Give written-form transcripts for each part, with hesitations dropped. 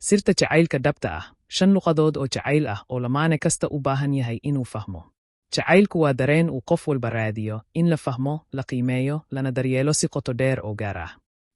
Sirta jacaylka dhabta ah, shan luqadood oo jacayl ah oo lamaane kasta u baahan yahay inuu fahmo. Jacaylku waa dareen uu qof walba raadiyo, in la fahmo, la qiimeeyo, lana daryeelo si qoto dheer oo gaar ah.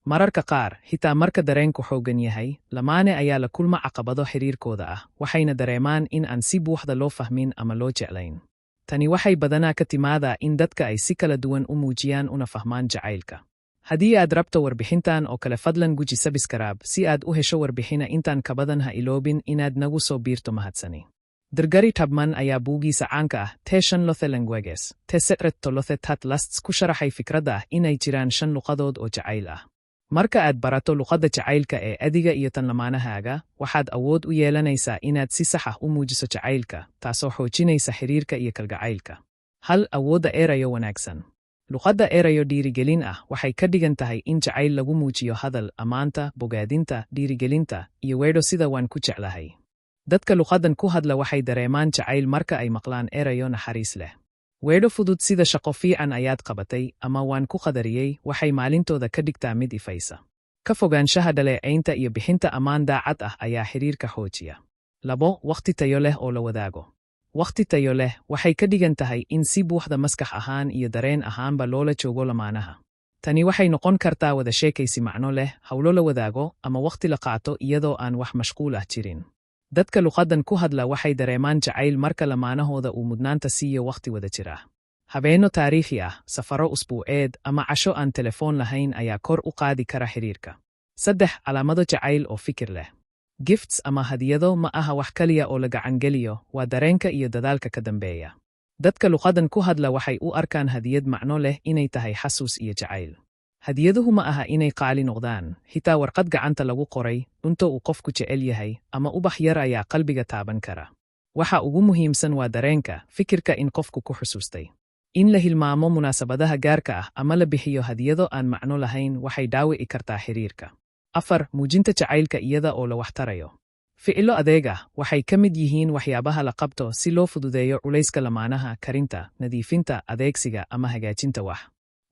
Mararka qaar, xitaa marka dareenku xooggan yahay, lamaane ayaa la kulma caqabado xiriirkooda ah, waxayna dareemaan in aan si buuxda loo fahmin ama loo jeclayn. Tani waxay badanaa ka timaadaa in dadka ay si kala duwan u muujiyaan una fahmaan jacaylka. Haddii aad rabto warbixintan oo kale, fadlan guji subscribe si aad u hesho warbixina intaan kabadan. Ha iloobin inaad nagu soo biirto. Mahadsani. Dr. Gary Chapman ayaa buugiisa caanka ah The Shan Love Languages: The Secret to Love That Lasts ku sharaxay fikradda ah inay jiraan shan luqadood oo jacayl ah. Marka aad barato luqadda jacaylka ee adiga iyo tan lamaanahaaga, waxaad awood u yeelanaysaa inaad si sax ah u muujiso jacaylka, taasoo xoojinaysa xiriirka iyo kalgacaylka. 1, awoodda erayo wanaagsan. Luqadda erayo dhiirigelin ah waxay ka dhigan tahay in jacayl lagu muujiyo hadal, ammaanta, bogaadinta, dhiirigelinta iyo weedho sida "waan ku jeclahay". Dadka luqaddan ku hadla waxay dareemaan jacayl marka ay maqlaan erayo naxariis leh. Weedho fudud sida "shaqo fiican ayaad qabatay" ama "waan ku qadariyey" waxay maalintooda ka dhigtaa mid ifaysa. Ka fogaanshaha dhaleecaynta iyo bixinta ammaan daacad ah ayaa xiriirka xoojiya. 2, wakhti tayo leh oo la wadaago. Wakhti tayo leh waxay ka dhigan tahay in si buuxda maskax ahaan iyo dareen ahaanba loola joogo lamaanaha. Tani waxay noqon kartaa wada sheekaysi macno leh, howlo la wadaago, ama wakhti la qaato iyadoo aan wax mashquul ah jirin. Dadka luqaddan ku hadla waxay dareemaan jacayl marka lamaanahooda uu mudnaanta siiyo wakhti wada jir ah. Habeenno taariikhi ah, safaro usbuuceed ama casho aan telefoon lahayn ayaa kor u qaadi kara xiriirka. 3, calaamado jacayl oo fikir leh. Gifts ama hadiyado ma aha wax kaliya oo la gacangeliyo, waa dareenka iyo dadaalka ka dambeeya. Dadka luqaddan ku hadla waxay u arkaan hadiyad macno leh inay tahay xasuus iyo jacayl. Hadiyaduhu ma aha inay qaali noqdaan. Xitaa warqad gacanta lagu qoray, cunto uu qofku jecel yahay, ama ubax yar ayaa qalbiga taaban kara. Waxa ugu muhiimsan waa dareenka, fikirka in qofku ku xusuustay. In la hilmaamo munaasabadaha gaarka ah ama la bixiyo hadiyado aan macno lahayn waxay dhaawici kartaa xiriirka. 4, muujinta jacaylka iyada oo la waxtarayo. Ficilo adeeg ah waxay ka mid yihiin waxyaabaha la qabto si loo fududeeyo culayska lamaanaha: karinta, nadiifinta, adeegsiga ama hagaajinta wax.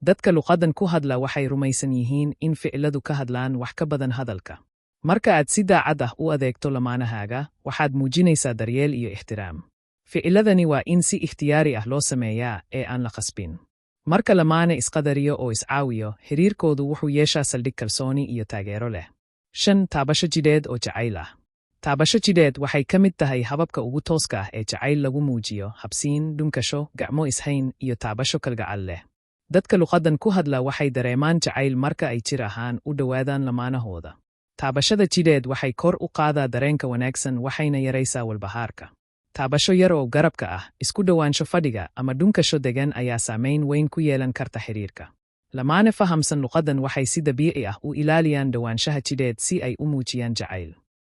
Dadka luqaddan ku hadla waxay rumaysan yihiin in ficiladu ka hadlaan wax ka badan hadalka. Marka aad si daacad ah u adeegto lamaanahaaga, waxaad muujinaysaa daryeel iyo ixtiraam. Ficiladani waa in si ikhtiyaari ah loo sameeyaa ee aan la khasbin. Marka lamaane isqadariyo oo iscaawiyo, xiriirkoodu wuxuu yeeshaa saldhig kalsooni iyo taageero leh. 5, taabasho jidheed oo jacayl ah. Taabasho jidheed waxay ka mid tahay hababka ugu tooska ah ee jacayl lagu muujiyo: habsiin, dhunkasho, gacmo ishayn iyo taabasho kalgacal leh. Dadka luqaddan ku hadla waxay dareemaan jacayl marka ay jir ahaan u dhowaadaan lamaanahooda. Taabashada jidheed waxay kor u qaadaa dareenka wanaagsan, waxayna yaraysaa walbahaarka. Taabasho yar oo garabka ah, isku dhowaansho fadhiga ama dhunkasho degan ayaa saamayn weyn ku yeelan karta xiriirka. Lamaane fahamsan luqaddan waxay si dabiici ah u ilaaliyaan dhowaanshaha jidheed si ay u muujiyaan jacayl.